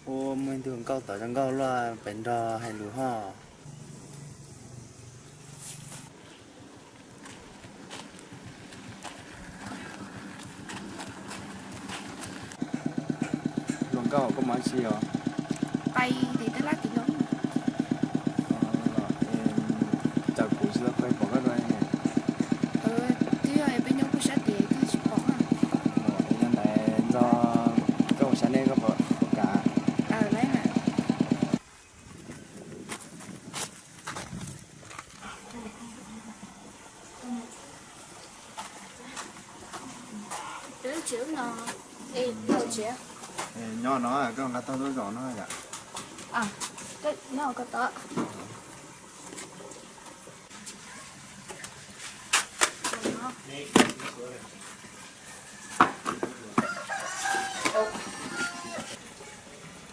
Ua muaj ib tug nkauj tom zoo nkauj luaj pem nrog hais lus hos. Hluas nkauj, koj mus dab tsi os? Pais tim tab laj tim no. Cas kuv tsis tau pom koj dua. Twb yog peb nyob kuj sab tid koj tsis pom. Yog ntawd nrog koj mus saib nej koj puas kam? Nyob no koj nqa tau tuaj zaum no yom? Nyob ko taw.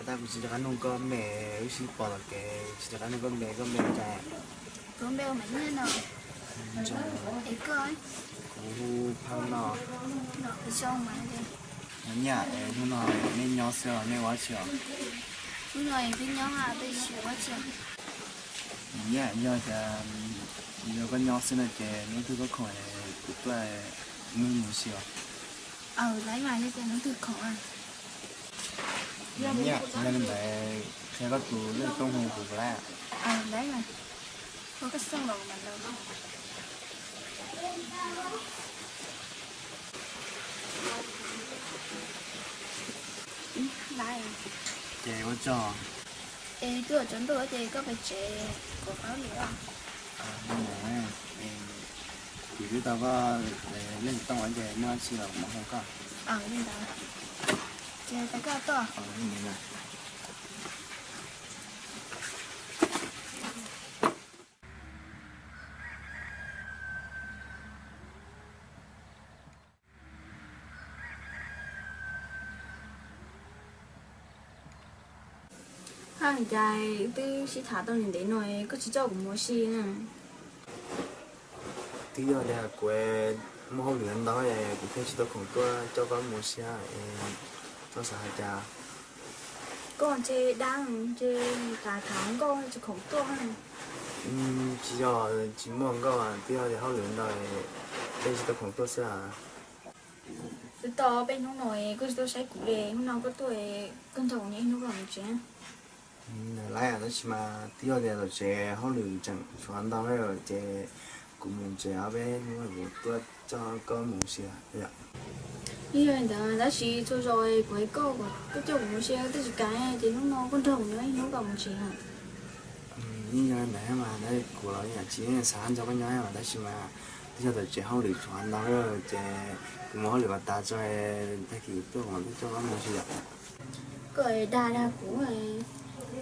Tag kuv tsis rov qab nug koj npe, wb sib pom los kev tsis rov qab nug koj npe, koj npe cas? Kuv npe hu Maiv Nyiaj no. Es koj? Kuv hu Phaj no. Maiv Nyiaj, hnub no nej nyob xwb los nej ua dab tsi os? Hnub no peb nyob, peb tsis ua dab tsi. Maiv Nyiaj, yog tias yog koj nyob xwb no ces hnub twg koj khoom kuv tuaj wb mus ua si os. Aws, laiv mas, yog tias hnub twg khoom. Maiv Nyiaj, yog li ntawd qhia koj tus leej tooj hu kuv puas laiv? Aws, laiv mas, ua koj xeej los mas lawm. Ces ua tsaug. Es twb yuav tsaus ntuj ces koj pais tsev, kuv qab lwm. Kuv twb tau koj leej tooj ces muaj dab tsi los kuv mam hu koj. Li ntawd, ces pais koj tuaj. Haj, cas twb sib tham tau ntev ntev no koj tsis coj kuv mus ua si na? Twb yog tias kuv muaj hauj lwm ntau, kuv thiaj tsis tau khoom tuaj coj koj mus ua si es koj xav hais cas? Koj ntshe dab, ntshe tham tham nkauj tsis khoom tuaj. Tsis yog tsis muaj nkauj, twb yog tias hauj lwm ntau, thiaj tsis tau khoom tuaj xwb. Twb tau peb hnub no koj tsis tuaj saib kuv li, hnub no koj tuaj, koj nrog kuv nyob ib hnub koj mam mus tsev. Laiv, tab sis mas twb yog tias tom tsev hauj lwm tseem tshuav ntau lawm ces kuv mus tsev ob peb hnub kuv tuaj coj koj mus ua si yom. Yeej yog li ntawd, tab sis txhua zaus kuv hais koj, koj coj kuv mus ua si koj twb tsis kam, ces hnub no koj nrog kuv nyob ib hnub koj mus tsev. Yeej yog li ntawd mas, tab sis kuv los yeej tsis xav nrog koj nyob mas, tab sis mas twb yog tom tsev hauj lwm tshuav ntau lawm ces kuv mus hauj lwm kom tas tso, tag kis kuv tuaj kuv mam tuaj coj koj mus ua si yom. Koj dag dag kuv,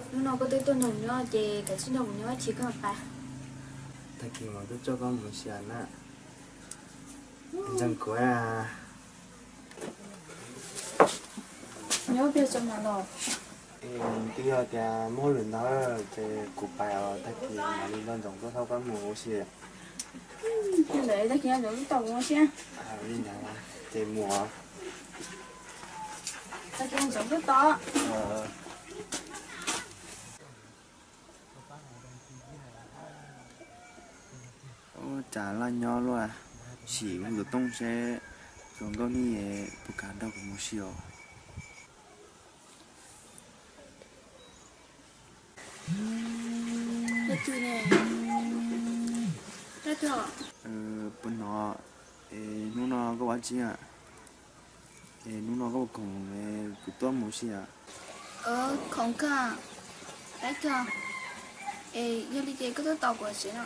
hnub no koj twb tuaj nrog kuv nyob ces kav tsij nrog kuv nyob ib chim koj pais. Tag kis mam tuaj coj koj mus ua si na. Ntseeg kuv. Nyob pem tso mas los. Twb yog tias muaj hauj lwm ntau ces kuv pais os, tag kis mam li nco ntsoov tuaj thauj koj mus ua si. Li ntawd tag kis nco ntsoov tuaj tos kuv ua si. Li ntawd ces mus. Tag kis nco ntsoov tuaj tos. Ua cas laj nyob luaj, sim tus tooj seb tus nkauj nij puas kam nrog kuv mus si os. Puas hnov, es hnub no koj ua dab tsi a? Es hnub no koj puas khoom kuv tuaj mus si a? Khoom kawg, laiv kawg. Es yog li ces koj tuaj tos kuv tsev no.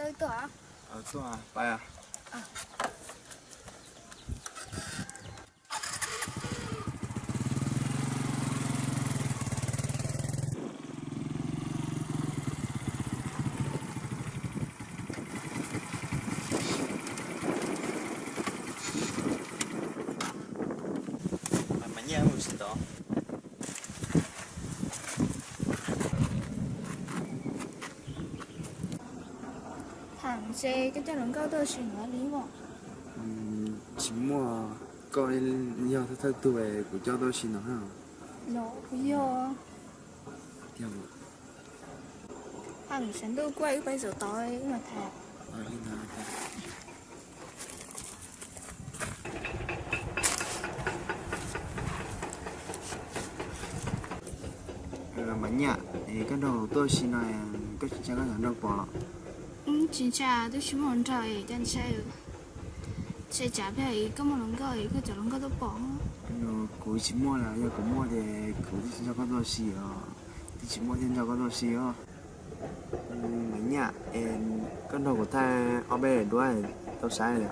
Koj tuaj. Tuaj pais. Ces koj coj hluas nkauj tuaj ua si no li os? Tsis muaj, koj yog thawj tug kuv coj tuaj ua si no. Los kuv yog. Thaum sawv ntuj kuaj wb pais zaum tod wb mam tham. Mas Nyiaj, koj nrog kuv tuaj ua si no, koj tsis ntshai koj cov nraug pom los? Tsis ntshai, twb tsis muaj hluas nraug es cas ntshai. Ntshai tsam peb koj muaj hluas nkauj es koj cov hluas nkauj tuaj pom. Kuv tsis muaj li, yog kuv muaj ces kuv twb tsis nrog koj tuaj ua si os, twb tsis muaj thiaj nrog koj tuaj ua si os. Mas Nyiaj, koj nrog kuv thaij ob peb duab tau saib li.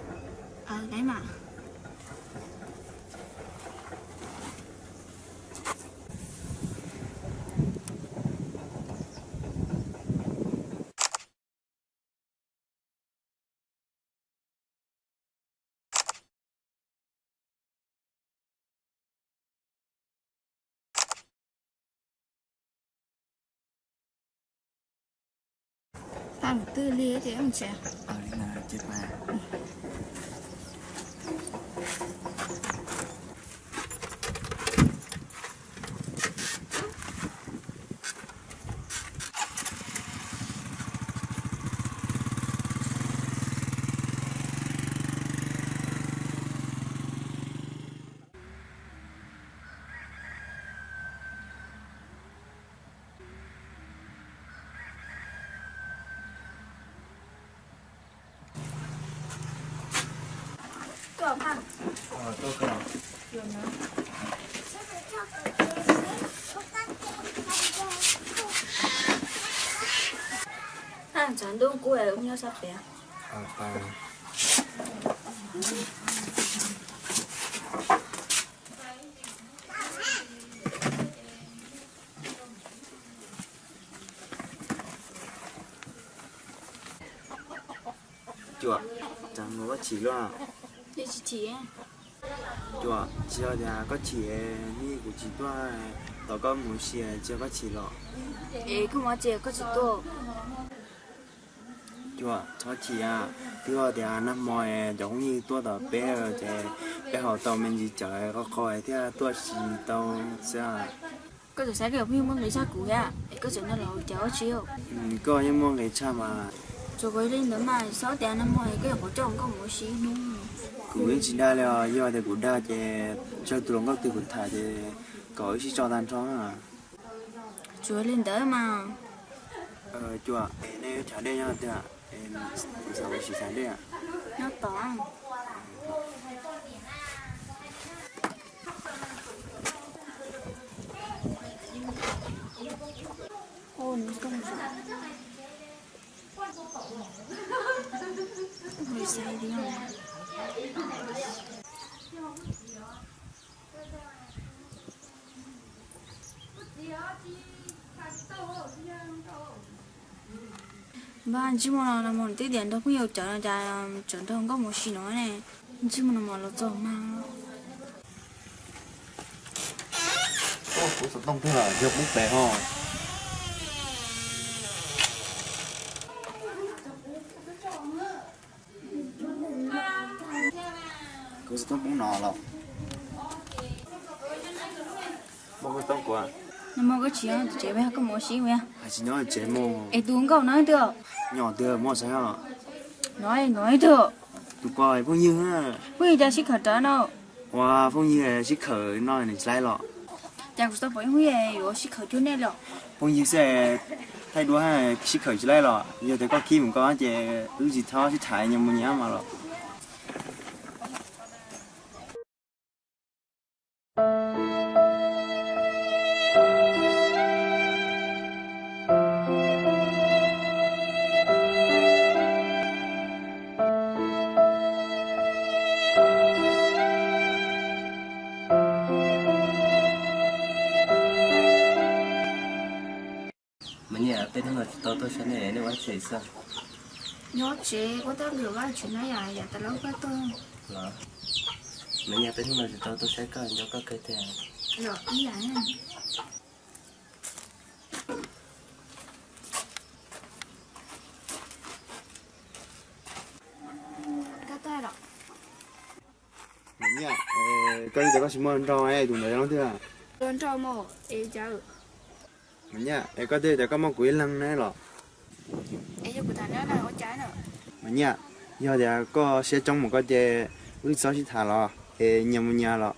Pab mus twg li ces mus tsev. Thaum ntuj kub ua nyob sab pem. Cuam, cas mus koj chim luaj? Cuam, tsis yog tias koj chim, hnub kuv tsis tuaj tos koj mus ua si, tsis yog koj chim los? Es kuv mus tsis koj tsis tuaj. Cuam, txhob chim, twb yog tias nag hmo cov phooj ywg tuaj tom peb ces peb haus tau me ntsis cawv qhov qhov thiaj tuaj tsis tau xwb. Koj txawm saib koj cov phooj ywg muaj nqis tshaj kuv thiab es koj txawm nrog lawv haus cawv ua tsi? Koj yeej muaj nqis tshaj mas. Tsuas yog li ntawd mas, txhob tias nag hmo koj yuav qhuav coj nkauj mus ua si ib hnub. Kuv yeej tsis dag li os, yog tias kuv dag ces tsawg tus hluas nkauj twg kuv tham ces kom wb sib tso tag nrho. Tsuas yog li ntawd mas. Cuam, es nej wb chav dej nyob twg? Kuv xav mus sim chav dej. Nyob tod. Npaj, ntsej muag no los twb tias nrog phooj ywg cawv no cas tseem nrog nkauj mus ua si no ne. Ntsej muag no los txog mas. Kuv xov tooj twg yog pub pem ho. Kuv xov tooj pub no los. Muaj koj tsis nyob tsev, koj mus ua si ua. Hais tsis nyob tsev mus. Es tus nkauj no twg? Nyob twg, muaj saib os. No, no twg? Tus ko phooj ywg. Phooj ywg cas sib khawm rawv no? Ua phooj ywg sib khawm no nws tsis laib los? Cas kuv tsis tau pom ib phooj ywg yuav sib khawm cuag nej li os. Phooj ywg xwb, thaij duab sib khawm tsis laib los? Yog tias koj khib mus koj ces wb tsis txhob sib tham, nyias mus nyias mas los. Mas Nyiaj, peb hnub no tsis tau tuaj saib nej, nej ua tsev xwb? Nyob tsev ua tab lwm vaj tsev na yom, yav tas los peb tuaj. Los, Mas Nyiaj, peb hnub no tsis tau tuaj saib koj, nco koj kawg tiag. Los ib yam. Koj tias koj tsis muaj hluas nraug, tus ntawd yog leej twg? Mas Nyiaj, es koj twb tias koj muaj kuv ib leeg ne los? Mas Nyiaj, yog tias koj siab coob mus koj ces wb txhob sib tham los es nyias mus nyias los.